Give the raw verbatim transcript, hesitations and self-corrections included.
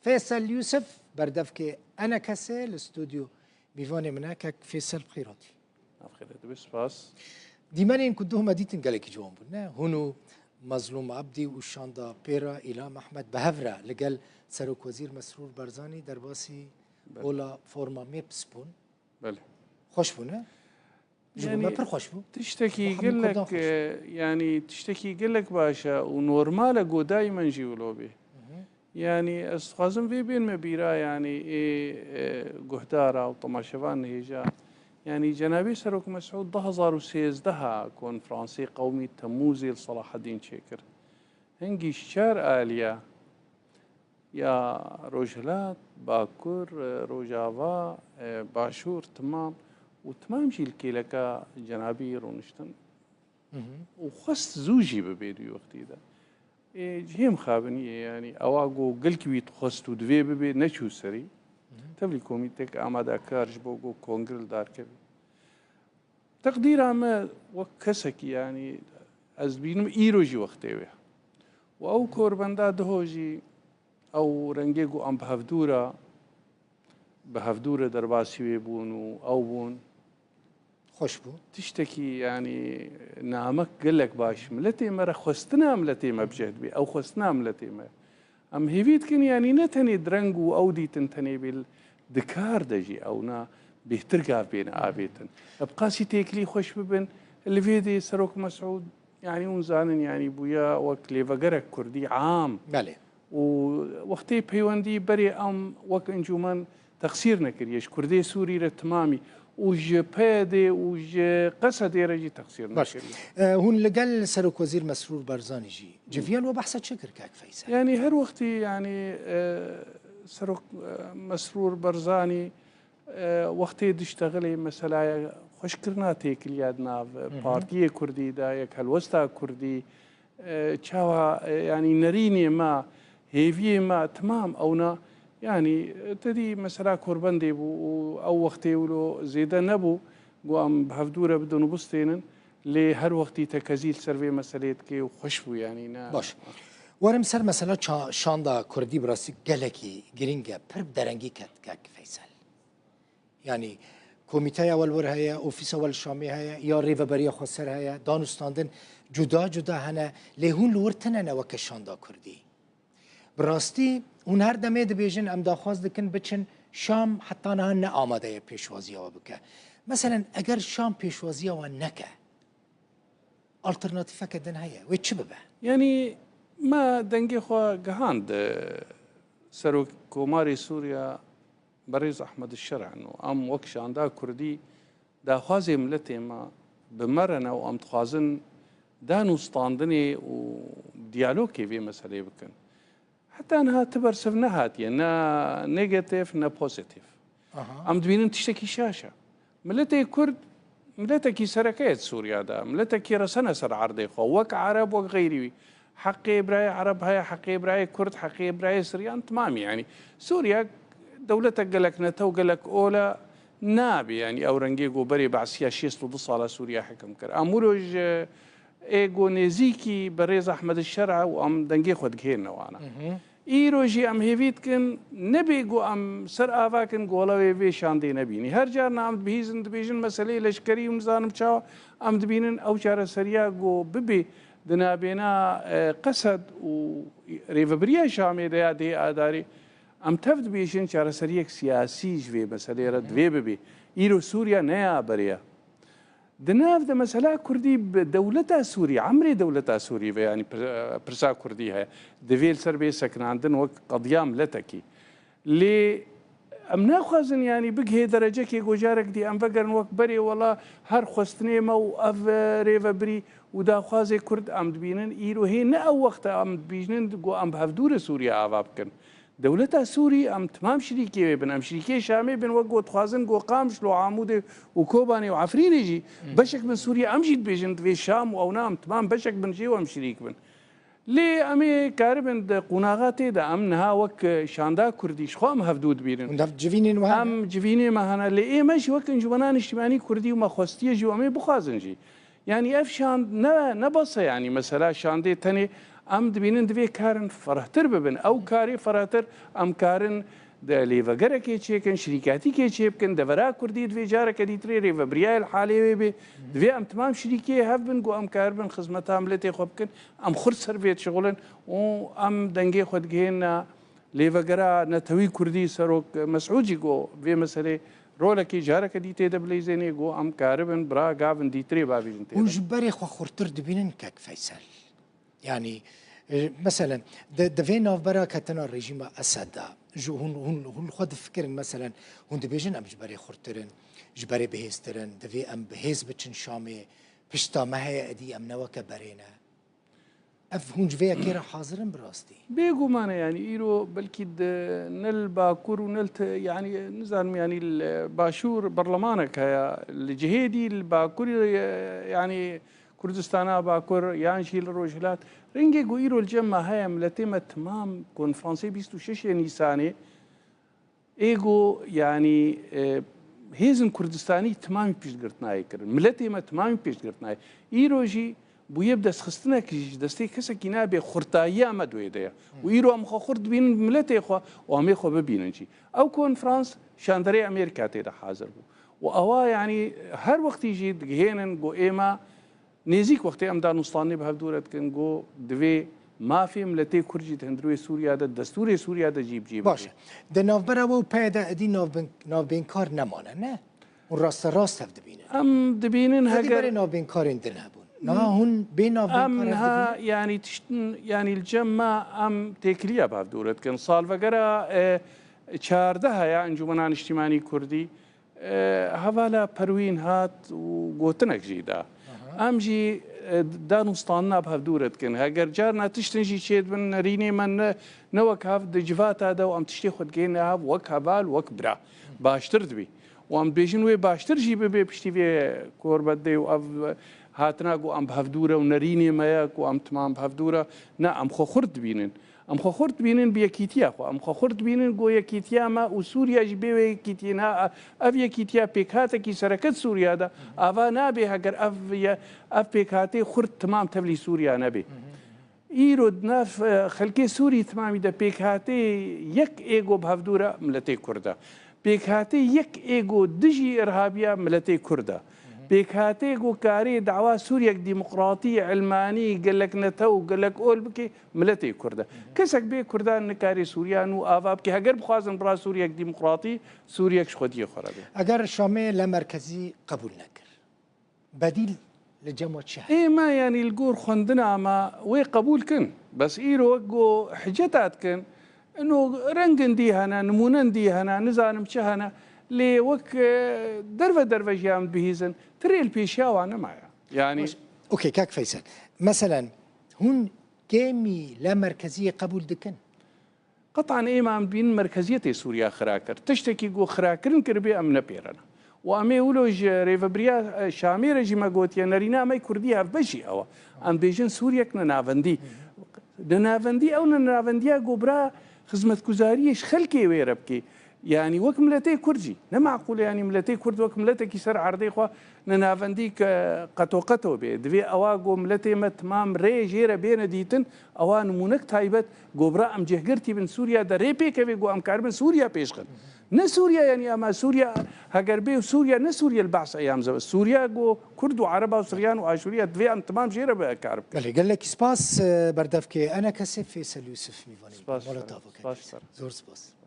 Fêsel Yûsif, berdevkê Enekesê li stûdyo mîvanê min e. Kek Fêsel, bi xêr hatî. Ev xêr e, dibe spas. Dîmenên ku duh me dîtin gelekî ciwan bûn, ne? Hûn û Mezlûm Ebdî û şanda pê re Îlham Ehmed bi hev re li gel Serokwezîr Mesrûr Barzanî derbasî Belê. ola forma MIPS bûn. Belê. Xweş bû, ne? Ji bo me pir xweş bû. Tiştekî gelek, e, yanî tiştekî gelek baş e û normal e ku daîmen jî wilo bê. Yanî ez dixwazim vê bên me bîra, yanî ê, e, guhdara û temaşevan hêja. Yanî cenabê Serok Mesûd du hazar û sêzdeh a konferansê qewmî Temûzê li Selahedîn çêkir. Hingî ji çar aliya ya Rojhilat, Bakur, e, Rojava, e, Başûr, Timam û Timam jî li kêleka cenabî rûniştin. Û xwest zû jî bibe di wî wextî de. Ê, cihê mixabiniyê, yanî ewa ku gelkî wî dixwest û divê bibe, neçû serî. Tevlî komîtek amadekar ji bo ku kongre li dar keve. Teqdîra me wek kesekî, yanî ez dibînim îro jî wextê wê. Û ew korbenda diho jî ew rengê ku em bi hevdû re, bi hevdû re derbasî wê bûn û ew bûn. Xweş bû. Tiştekî, yanî namek gelek baş. Miletê me re xwestina miletê me bi cih dibê. Ew xwestina miletê me. Em hêvî dikin, yanî ne tenê di reng û ew dîtin tenê bê, di kar de jî ewna bêhtir gav bêne avêtin. Bi qasî têkilî xweş bibin, li vê dê Serok Mesûd, yanî hûn zanin, yanî bûya wek lêvegerek kurdî am. Belê. Û wextê peywendî berê em wek encûmen teqsîr nekiriye. Ji Kurdê Sûrî re timamî û ji PYDê û ji QESEDê re jî teqsîr Baş. nekiriye. E, hûn li gel Serokwezîr Mesrûr Barzanî jî civiyan we behsa çi kir, kak Feysel? Yanî her wextî, yanî, e, Serok, e, Mesrûr Barzanî, e, wextê diştexilê meselaya xweşkirina têkiliya di nav, e, Hı hı. partiyê kurdî de, yek helwesta kurdî, e, çawa, e, yanî nerînê me, hêviyê me, timam ewna, yanî, e, te dî mesela korbendê bû û ew wextê wilo zêde nebû, ku em bi hevdû re bidin û bistênin, lê her wextî tekezî li ser vê meselê dike û xweş bû, yanî ne. Baş. Werim ser mesela ça-, şanda kurdî, bi rastî gelekî girîng e, pir bi derengî ket kek Feysel. Yanî komîteya we li wir heye, ofîsa we li Şamê heye, ya rêveberiya xweser heye, danûstandin cuda cuda hene, lê hûn li wir tune ne weke şanda kurdî. Bi rastî hûn her demê dibêjin, em daxwaz dikin biçin Şam, heta niha ne amade ye pêşwaziya we bike. Meselen, eger Şam pêşwaziya we neke, alternatîfeke din heye, wê çi bibe? Yanî me dengê xwe gihand, e, Serokkomarê Sûriya Berêz Ehmed Şer'in û em wek şanda kurdî daxwazê miletê me bi me re ne û em dixwazin dan û standinê û diyalogê vê meselê bikin. Heta niha ti bersiv nehatiye, ne negatif, ne pozitif. Aha. Em dibînin tiştekî şaş e. Miletê Kurd, miletekî sereke ye di Sûriya de. Miletekî resene ser erdê xwe. Wek Ereb, wek xeyrî wî. Heqê birayê Ereb heye, heqê birayê Kurd, heqê birayê Siryan, timamî yanî. Sûriya dewletek gelek netew, gelek ol e, nabê yanî ew rengê ku berê Be'siya şêst û du sala Sûriya hekim kir. Em wilo ji ê ku nêzîkî berêz Ehmed Şer'a û em dengê xwe digihêrine wana. Îro jî em hêvî dikin, nebê ku em ser ava kin ku wela wê vê şandê nebînî. Her carna em dibihîzin, dibêjin meseleyê leşkerî û nizanim çawa, em dibînin ew çareseriya ku bibê di nabêna, e, Qesed û rêvebiriya Şamê de ya dihê Adarê, em tev dibêjin çareseriyek siyasî ji vê meselê re divê bibê. Îro Sûriya ne ya berê ye. Di nav de mesela Kurdî bi dewleta Sûrî, emrê dewleta Sûrî ve, yanî pir-, pirsa Kurdî heye. Divê li ser bê sekinandin wek qediya miletekî. Lê em naxwazin, yanî bigihê derecekê ku carek dî em vegerin wek berê, wela her xwestinê me û ev, e, rêvebirî û daxwazê Kurd em dibînin. Îro hê ne ew wext e em dibînin ku em bi hevdû re Sûriye ava bikin. Dewleta Sûrî, em timam şirîkê wê bin. Em şirîkê Şamê bin, wek ku dixwazin ku Qamşlo, Amûdê û Kobanê û Efrînê jî beşek bin Sûriye, em jî dibêjin divê Şam û ewna em timam beşek bin jê û em şirîk bin. Lê em ê karibin di qonaxa tê de em niha wek şanda Kurdî ji xwe em hevdû dibînin. Hûn dev civînên we hene? Em civînê me hene. Lê ê me jî wek Encûmena Niştimanî Kurdî û me xwestiye jî û em ê bixwazin jî. Yanî ev şand ne, ne bes e, yanî mesela şandê tenê Em dibînin divê karin ferhtir bibin. Ew karê ferhtir em karin de lêvegerekê çêkin, şirîkatîkê çêbikin, devera kurdî divê careke dîtirê rêvebiriyayê li halê wê bê. Divê em timam şirîkiyê hev bin ku em karibin xizmeta miletê xwe bikin. Em xurt ser vê dişixulin û em dengê xwe digihênine lêvegera netewî kurdî Serok Mesûd jî got vê meselê rolekê careke dî tê de bileyzênê, got em karibin bira gavin dîtirê bavêjin tê Hûn de. Ji berê xwe xurtir dibînin kek Feysel? Yanî, e, meselen, di, di vê navbera ketina rejîma Esed de, ji hûn, hûn, hûn li xwe difikirin, meselen, hûn dibêjin em ji berê xurtir in, ji berê bihêztir in, divê em bi hêz biçin Şamê, pişta me heye, êdî em ne weke berê ne. Ev hûn ji vê yekê re hazir in bi rastî? Bêguman e, yanî îro belkî di, ne li Bakur û ne li te-, yanî nizanim, yanî li Başûr berlemanek heye, li cihê dî li Bakurê, e, yanî Kurdistana Bakur yan jî li Rojhilat. Rengê ku îro li cem me heye, miletê me timam konferansê bîst û şeş Nîsanê, ê ku, yanî, e, hêzin Kurdistanî timamî piştgirtinayê kirin. Miletê me timamî piştgirtinayê. Îro jî bûye bi destxistinek jî ji destê kesekî nabe, xurtayiya me di wê de ye. Û îro em xwe xurt dibînin bi miletê xwe û em ê xwe bibînin jî. Ew konferans şanderê Amerîka tê de hazir bû. Û ewa, yanî, her wextî jî digihênin ku ême nêzîk wextê em danûstandinê bi hevdû re dikin, ku divê mafê miletê Kurd jî di hundirê Sûriya de, destûrê Sûriya de cîbicî bibe. Baş e. Di navbera we û P Y D êdî navbên-, navbênkar nemane, ne? Hûn rasterast hev dibînin. Em dibînin Hevdî heger berê navbênkarên din hebûn. Niha hûn bê navbênkar Em hev niha, dibînin? Yanî, tiştin, yanî, li cem me em têkiliya bi hevdû re dikin. Salvegera, e, çardeh ya Encûmena Niştîmanî Kurdî, e, hevala Perwîn hat û gotinek jî da. Aha. Em jî, e, danûstandina bi hevdû re dikin. Heger carna tiştin jî çêdibin, nerînê me ne, ne wek hev di civata de û em tiştê xwe digihîne hev wek heval, wek bira. Baştir dibî. Û em dibêjin wê baştir jî bibe piştî vê korbedê û ev hatina ku em bi hevdû re û nerînê me ye ku em timam bi hevdû re. Ne, em xwe xurt dibînin. Em xwe xurt dibînin bi yekîtiya xwe. Em xwe xurt dibînin ku yekîtiya me û Sûriya jî bê wê yekîtiyê ne. Ev yekîtiya pêkhatekî sereke di Sûriya de ava nabe heger ev ye, ev pêkhatê xurt timam tevlî Sûriya nebe. Îro di nav, e, xelkê Sûrî timamî de pêkhatê yek ê ku bi hevdû re miletê Kurd e. Pêkhatê yek ê ku dijî irhabiya miletê Kurd e. Pêkhatê ku karê dawa Sûriyek demokratî, ilmanî, gelek netew, gelek ol bike, miletê Kurd e. Kesek bê Kurdan nikarê Sûriya nû ava bike. Heger bixwazin bira Sûriyek demokratî, Sûriyek ji xwediyê xwe re be. Eger Şamê le merkezî qebûl nekir, bedîl li cem we çi heye? Ê me, yanî, li gor xwendina me wê qebûl kin. Bes îro wek ku hiceta dikin, ino rengin dî hene, nimûnen dî hene, nizanim çi hene. Lê wek, e, derve derve jî em dibihîzin, ti rê li pêşiya wan nemaye. Yanî Baş, okey, kak Feysel. Meselen, hûn kêmî le merkeziyê qebûl dikin? Qetan êma em dibînin merkeziyetê Sûriya xira kir. Tiştekî ku xirakirin kiribê em nepêrene. Û em ê wilo ji rêvebiriya, e, Şamê re jî me gotiye, nerîna me Kurdî hevbeş jî ew e. Em dibêjin Sûriyek ne navendî. Ne navendî, ew ne navendiya ku bira xizmetguzariyê ji xelkê wê re bikê. Yanî wek miletê Kurd jî. Ne meqûl e, yanî miletê Kurd wek miletekî ser erdê xwe ne navendî ke qetoqeto bê. Divê ewa ku miletê me timam rê jê re bêne dîtin, ewa nimûnek taybet, ku bira em cihgirtî bin Sûriya de rê pêkevê, ku em karibin Sûriya pêşxin. Ne Sûriya, yanî, ama Sûriya, heger bê Sûriya, ne Sûriya li behsa eyam zeve. Sûriya ku Kurd û Ereba û Siryan û Aşûriya divê em timam jê re bi kar bikin. Belê, gelekî spas, e, berdevkê Enekesê Fêsel Yûsif mîvanê Spas, mala spas, tavakê. Spas, spas. Zor spas.